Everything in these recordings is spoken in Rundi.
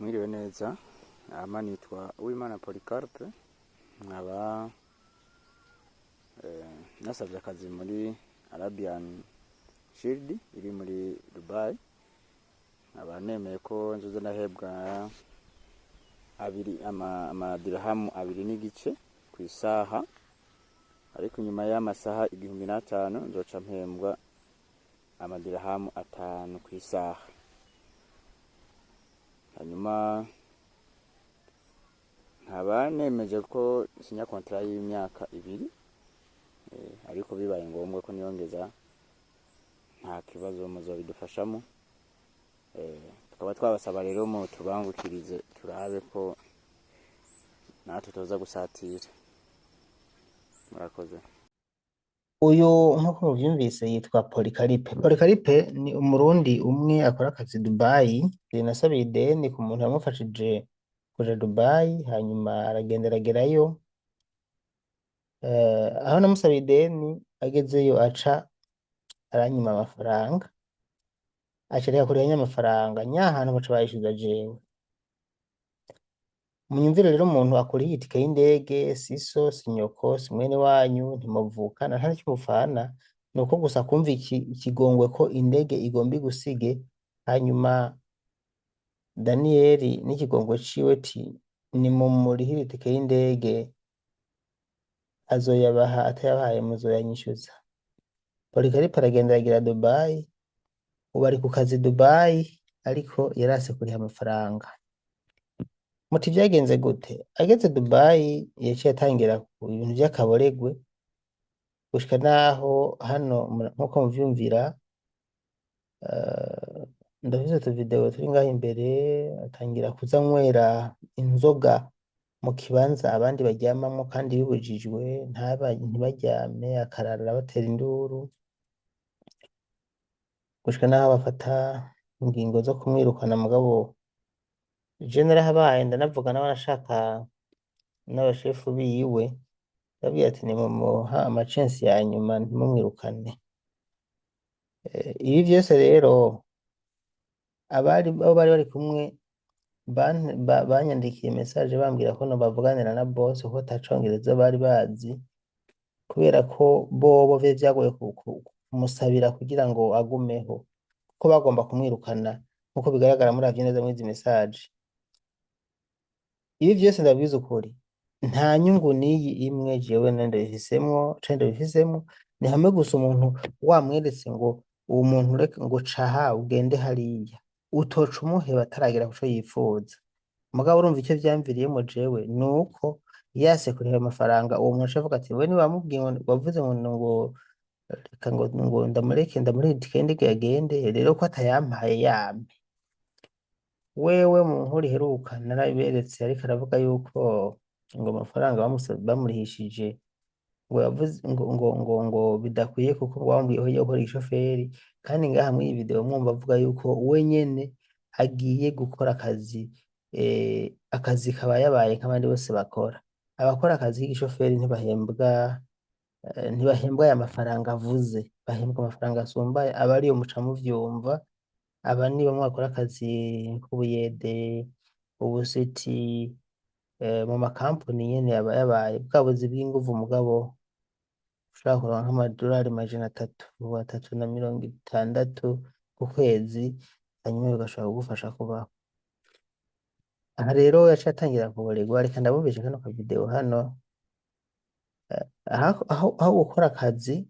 Mwiriwe neza, ama nitwa Uwimana Polycarpe, nkaba nasabye akazi muri Arabian Shield iri muri Dubai, nkaba nemeye ko nzoza ndahembwa abiri amadirahamu 2.5 ku isaha, ariko nyuma y'amasaha 1005 nzoca mpembwa amadirahamu 5 ku isaha. Hanyuma nkaba nemeje ko sinya contrat y'imyaka 2, ariko bibaye ngombwa ko niyongeza nta kibazo muzobidufashamo. Tukaba twabasaba rero mu tubangukirize turabe ko natwe tuza gusatira. Murakoze. Uyu nk'uko muvyumvise yitwa Polycarpe. Polycarpe ni umurundi umwe akora akazi Dubai. Nasabiye ideni ku muntu yamufashije kuja Dubai, hanyuma aragenda aragerayo. Aho namusabiye ideni agezeyo aca aranyima amafaranga, aca areka kuriha amafaranga nyahantu baca bayishuza jewe. Munyumvire rero umuntu akuriha itike y'indege, si so, si nyoko, si mwene wanyu, ntimuvukana, nta nico mupfana, nuko gusa kumva ikigongwe ko indege igomba igusige, hanyuma Daniyeli n'ikigongwe ciwe ti nimumurihire itike y'indege, azoyabaha atayabahaye muzoyanyishuza. Polycarpe aragenda aragira Dubai, ubu ari ku kazi Dubai, ariko yarase kuriha amafaranga. Muti vyagenze gute? Ageze Dubai yaciye atangira ibintu vy'akaboregwe, gushika naho hano nkuko muvyumvira, ndafise utu video turi ngaho imbere, atangira kuza anywera inzoga mu kibanza abandi baryamamwo kandi bibujijwe, ntibaryame, akarara arabatera induru, gushika naho bafata ingingo zo kumwirukana. Mugabo je narahabaye, ndanavuga n'abarashaka n'abashefu biwe, ndababwira ati nimumuha ama chance ya nyuma ntimumwirukane. Ibi vyose rero abari abo bari bari kumwe banyandikiye message bambwira ko nobavuganira na boss, kuko ata congereza bari bazi, kubera ko bobo vyari vyagoye kumusabira kugira ngo agumeho, kuko bagomba kumwirukana nkuko bigaragara muravye neza mwizi message. Ibi vyose ndabwiza ukuri, nta nyungu n'iyi imwe jewe ndabifisemwo canke ndabifisemwo. Ni hamwe gusa umuntu wamweretse ngo uwo muntu reka ngo caha ugende hariya, utoca umuheba ataragera kuco yipfuza. Mugabo urumva ico vyamviriyemwo jewe nuko yase kuriha amafaranga, uwo muntu aca avuga ati we niwamubwiye ngo wavuze ngo reka ngo ndamureke ndamurihe itike y'indege agende, rero ko atayampaye yampe. Wewe mu nkuru iheruka narabiberetse, ariko aravuga yuko ngo amafaranga bamurihishije ngo yavuze ngo bidakwiye, kuko ngo bamubwiye ko agiye gukora igishoferi, kandi ngaha muri iyi video mwumva avuga yuko we nyene agiye gukora akazi, akazi kabayabaye nk'abandi bose bakora. Abakora akazi k'igishoferi ntibahembwa aya mafaranga avuze, bahembwa amafaranga asumbaye aba ariyo muca muvyumva. Aba ni bamwe bakora akazi k'ubuyede, ubusiti, mu makampuni nyene aba yabaye bwa buzi bw'inguvu, mugabo ushobora kuronka nk'amadolari 300, 360 ku kwezi, hanyuma bigashobora kugufasha kubaho. Aha rero yaciye atangira kuborerwa. Reka ndabumvishe kano ka video hano, aho gukora akazi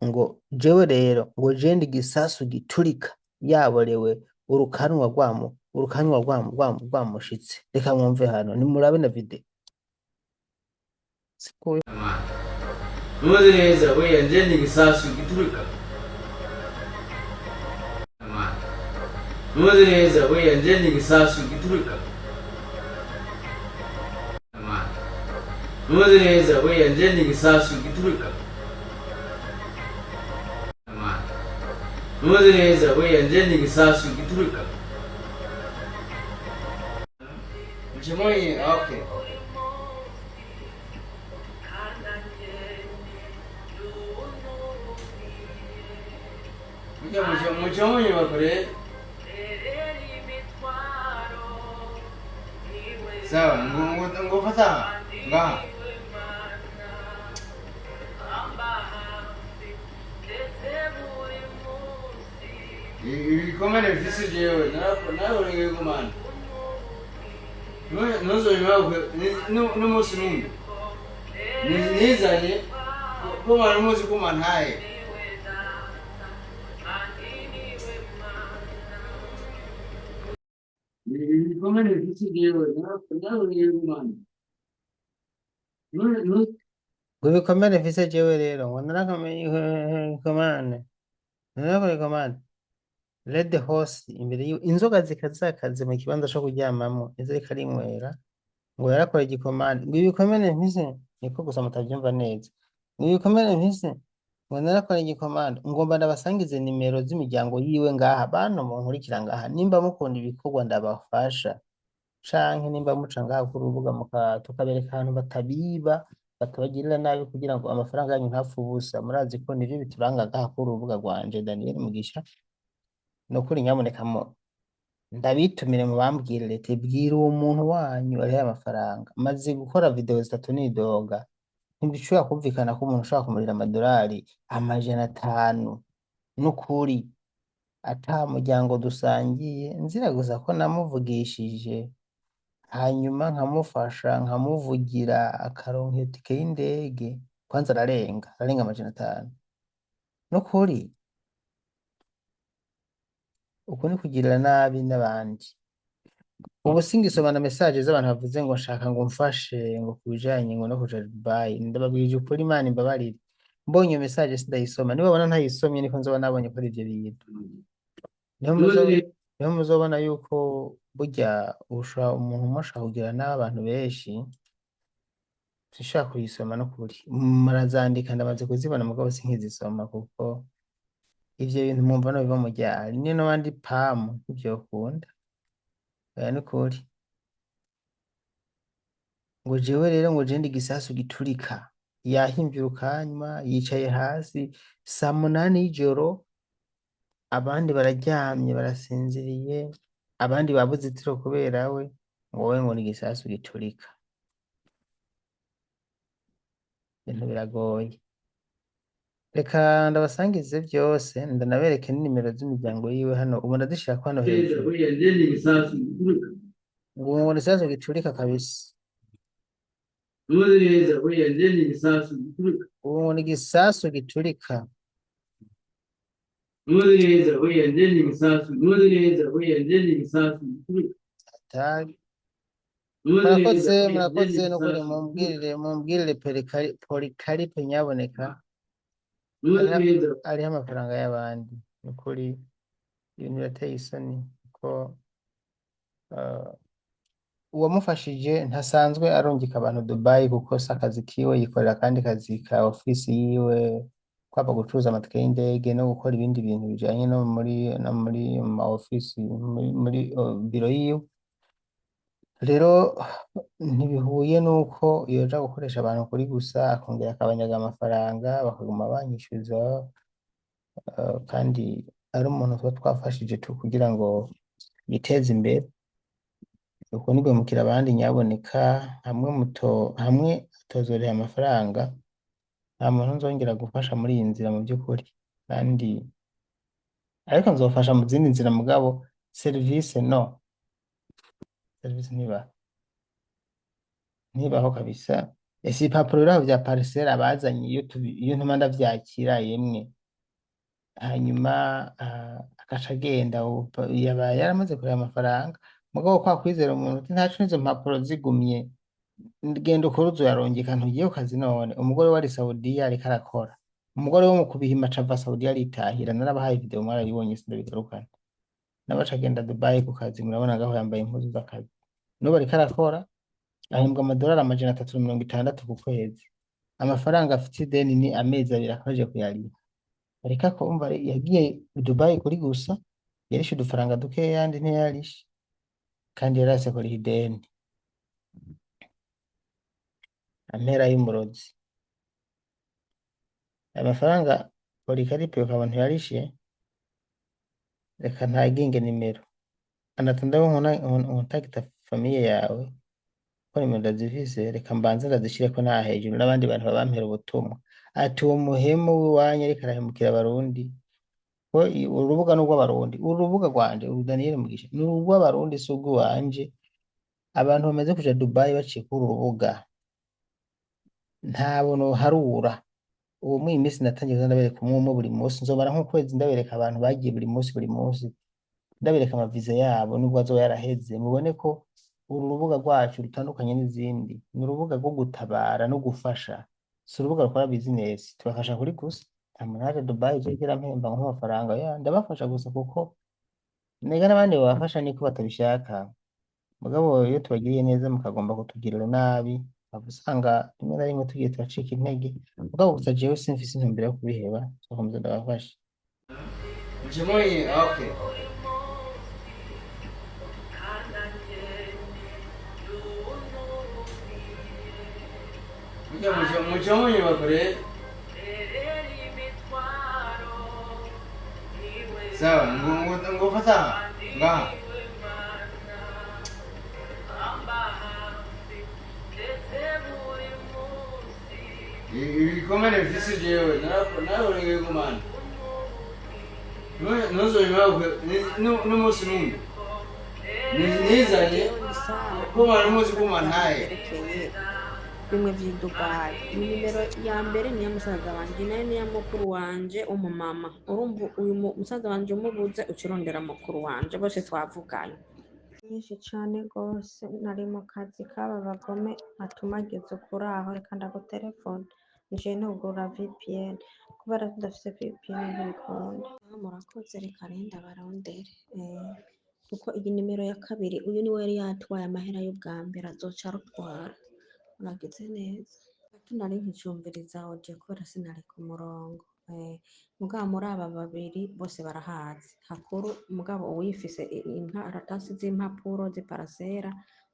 ngo jewe rero ngo je ndi igisasu giturika, yaborewe urukanwa rwamu urukanwa rwamu rwamu rwamushitse. Reka mwumve hano, nimurabe na video. Siko. Mumeze neza we, nje ni igisasu giturika. Mumeze neza we, nje ni igisasu giturika. Mumeze neza we, nje ni igisasu giturika. Mumeze neza we, nje ni igisasu giturika. Mchemonye, okay. Mucho, mucho, mucho, bakore. Sawa, ngo fata ngaha. Ibikomere bifise jewe naraboreye kumana. Ntuzobibabwe n'umunsi n'umwe. Nizanye kumana umunsi kumantaye. Ibikomere bifise jewe naraboreye kumana. Ngo ibikomere mfise jewe rero ngo narakomeye komande, narakomeye komande. Red Horse imbere yiwe inzoga zikazakaze mu kibanza co kuryamamwo, izo ariko arinywera ngo yarakora igikomande, ngo ibikomere mfise, niko gusa mutavyumva neza, ngo ibikomere mfise ngo narakora igikomande. Ngomba ndabasangize nimero z'imiryango yiwe ngaha, bantu munkurikira ngaha, nimba mukunda ibikorwa ndabafasha, canke nimba muca ngaha ku rubuga tukabereka ahantu batabiba, batabagirira nabi kugira ngo amafaranga yanyu ntapfe ubusa. Murazi ko nivyo bituranga ngaha kuri urubuga rwanje Daniel Mugisha. Nukuri nyamuneka ndabitumire mubambwire leta bwira uwo muntu wanyu ariho amafaranga. Maze gukora video zitatu nidoga, ntibishobora kumvikana ko umuntu ushobora kumurira amadolari 500 n'ukuri ata muryango dusangiye, nzira gusa ko namuvugishije hanyuma nkamufasha nkamuvugira akaronka iyo tike y'indege, kwanza ararenga 500. Nukuri uku ni kugirira nabi n'abandi. Ubu singisoma na message z'abantu bavuze ngo nshaka ngo mfashe ngo kubijanye ngo no kuja Dubai. Ndababwije ukuri, Imana imbabarire, mbonye iyo message sindayisoma. Nibabona ntayisomye niko nzoba nabonye kuri ivyo bintu. Niho muzobona yuko burya ushobora umuntu umwe ashobora kugira nabi abantu benshi. Sinshobora kuyisoma n'ukuri, murazandika ndamaze kuzibona mugabo sinkizisoma, kuko ivyo bintu mwumva no biva mu ryari niyo n'abandi pamu ntivyokunda. Oya n'ukuri, ngo jewe rero ngo je ndi igisasu giturika. Yahimvye urukanywa, yicaye hasi saa 8 y'ijoro, abandi bararyamye barasinziriye, abandi babuze itiro kubera we, ngo we ngo ni igisasu giturika. Ibintu biragoye. Reka ndabasangize vyose, ndanabereke n'inimero z'imiryango yiwe hano, ubu ndazishirako hano hejuru. Ngo ni igisasu giturika kabisa. Ubu ngo ni igisasu giturika. Hatari. Murakoze, murakoze nukuri, mumbwirire Polikaripe nyaboneka ariho amafaranga y'abandi. Nukuri ibintu birateye isoni ko uwamufashije ntasanzwe arungika abantu Dubai, kuko si akazi kiwe, yikorera akandi kazi ka ofisi yiwe, kwaba gucuruza amatike y'indege no gukora ibindi bintu bijanye no muri ma ofisi, muri biro yiwe. Rero ntibihuye nuko yoja gukoresha abantu kuri gusa, akongera akabanyaga amafaranga bakaguma banyishuza, kandi ari umuntu tuba twafashije tu kugira ngo yiteze imbere. Uko ni guhemukira abandi nyaboneka. Hamwe muto hamwe atozorera amafaranga, nta muntu nzongera gufasha muri iyi nzira mu by'ukuri, kandi ariko nzofasha mu zindi nzira, mugabo serivisi no serivisi ntibaho kabisa. Ese ibipapuro biraho vya parcelle abazanye, iyo ntuma ndavyakira yemwe, hanyuma agaca agenda, yabaye yaramaze kureba amafaranga, mugabo kwa kwizera umuntu uti ntaco n'izo mpapuro zigumye, genda ukore uzoyarungika, ntugiye ku kazi. None umugore we ari Saudiya ariko arakora, umugore wo mu kubihima aca ava Saudiya aritahira. Narabahaye video mwarayibonye, sindabigarukana. Nawe aca agenda Dubai ku kazi, murabona ngaho yambaye impuzu z'akazi. N'ubu ariko arakora, ahembwa amadolari 360 ku kwezi. Amafaranga afite ideni ni amezi 2 akaje kuyariha. Ariko akumva yagiye Dubai kuri gusa yarishe udufaranga dukeya, yandi ntiyarishe, kandi yarase kuriha ideni, ampera y'umurozi. Aya mafaranga Polikaripe ukaba ntiyarishe. Reka ntaginge nimero anatundaho nkontagita famiye yawe. Ko nimero ndazifise, reka mbanze ndazishireko nta hejuru n'abandi bantu babampera ubutumwa. Ati uwo muhemu w'iwanyu ariko arahemukira abarundi, ko urubuga ni urw'abarundi, uru rubuga rwanje uru Daniel Mugisha ni urw'abarundi, si urw'iwanje. Abantu bamaze kuja Dubai baciye kuri uru rubuga ntabo noharura. Ubu muri iyi minsi natangiye kuza ndabereka umwe umwe buri munsi, nzomara nk'ukwezi ndabereka abantu bagiye buri munsi buri munsi, ndabereka amaviza yabo nubwo azoba yaraheze, mubone ko uru rubuga rwacu rutandukanye n'izindi. Ni urubuga rwo gutabara no gufasha, si urubuga rukora business. Tubafasha kuri gusa, nta muntu yaje Dubai je mpemba nk'amafaranga ya ndabafasha gusa, kuko nega n'abandi babafasha niko batabishaka. Mugabo iyo tubagiriye neza mukagomba kutugirira nabi, waba usanga rimwe na rimwe tugiye turacika intege. Mugabo gusa jewe simfise intumbero yo kubiheba, nzokomeza ndabafasha. Mchemonye, okay. Mchemonye bakore. Sawa, ngo fata ngaha. Ibikomere bifise jewe naroreye kumana. Ntuzobibabwe n'umunsi n'umwe. Nizanye Jewe ni sawa kumana umunsi ndashaka kumana kubaza ntaye. ivyerekeye bimwe vy'i Dubai. Inimero ya mbere niya musaza wanje, nayo niya mukuru wanje w'umumama. Urumva uyu musaza wanje umubuze uca urondera mukuru wanje, bose twavuganye. Nyinshi cane gose, nari mu kazi k'aba bagome atumageze ukuri aho, reka ndaguterefone nje nugurura VPN kubera tudafise VPN ntibikunda. Murakoze, reka rero ndabarondere. Kuko iyi nimero ya kabiri uyu niwe yari yatwaye amahera y'ubwa mbere azoca arutwara. Muragize neza. Gato nari nkicumviriza audio kubera sinari ku murongo. Mugabo muri aba babiri bose barahazi. Hakuru mugabo uwifise inkaratasi z'impapuro z'iparasera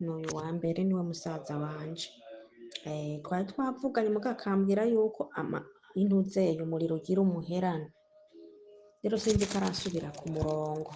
ni uyu wa mbere niwe musaza wanje. Twari twavuganye mugabo akambwira yuko ama intuzeye umuriro ugira umuherane. Rero sinzi ko arasubira ku murongo.